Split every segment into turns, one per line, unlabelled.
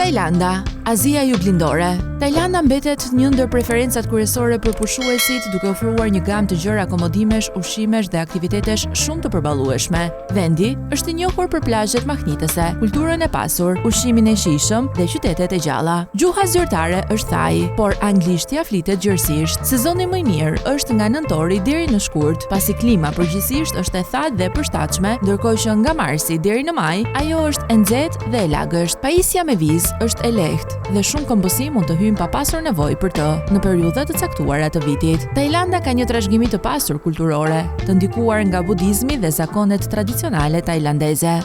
Tajlanda, Azia Juglindore. Tajlanda mbetet një ndër preferencat kryesore për pushuesit, duke ofruar një gamë të gjerë akomodimesh, ushqimesh dhe aktivitetesh shumë të përballueshme. Vendi është i njohur për plazhet mahnitëse, kulturën e pasur, ushqimin e shijshëm dhe qytetet e gjalla. Gjuha zyrtare është thai, por anglishtja flitet gjerësisht. Sezoni më i mirë është nga nëntori deri në shkurt, pasi klima përgjithësisht është e thatë dhe e përshtatshme, ndërkohë që nga marsi deri në maj ajo është e nxehtë dhe e lagësht. Pajisja me vizë është e lehtë dhe shumë kombësi mund të hyjnë pa pasur nevojë për të në periudha të caktuara të vitit. Tajlanda ka një trashëgimi të pasur kulturore, të ndikuar nga budizmi dhe zakonet tradicionale tajlandeze.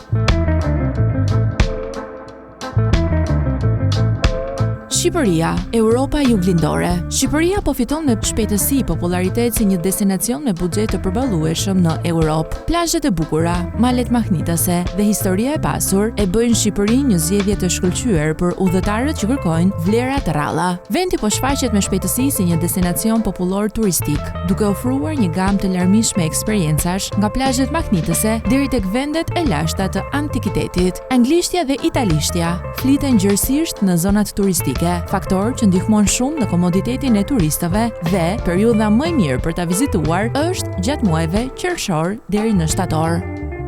Shqipëria, Europa Juglindore. Shqipëria po fiton me shpejtësi popullaritet si një destinacion me buxhet të përballueshëm në Europë. Plazhet e bukura, malet mahnitëse dhe historia e pasur e bëjnë Shqipërinë një zgjedhje të shkëlqyer për udhëtarët që kërkojnë vlera të rralla. Vendi po shfaqet me shpejtësi si një destinacion popullor turistik, duke ofruar një gamë të larmishme eksperiencash nga plazhet mahnitëse deri tek vendet e lashta të antikitetit. Anglishtja dhe italishtja fliten gjerësisht në zonat turistike, faktor që ndihmon shumë në komoditetin e turistëve dhe periudha më e mirë për ta vizituar është gjatë muajve qershor deri në shtator.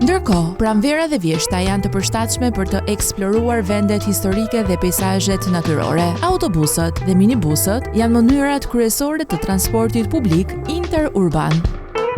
Ndërkohë, pranvera dhe vjeshta janë të përshtatshme për të eksploruar vendet historike dhe peizazhet natyrore. Autobusët dhe minibusët janë mënyrat kryesore të transportit publik interurban.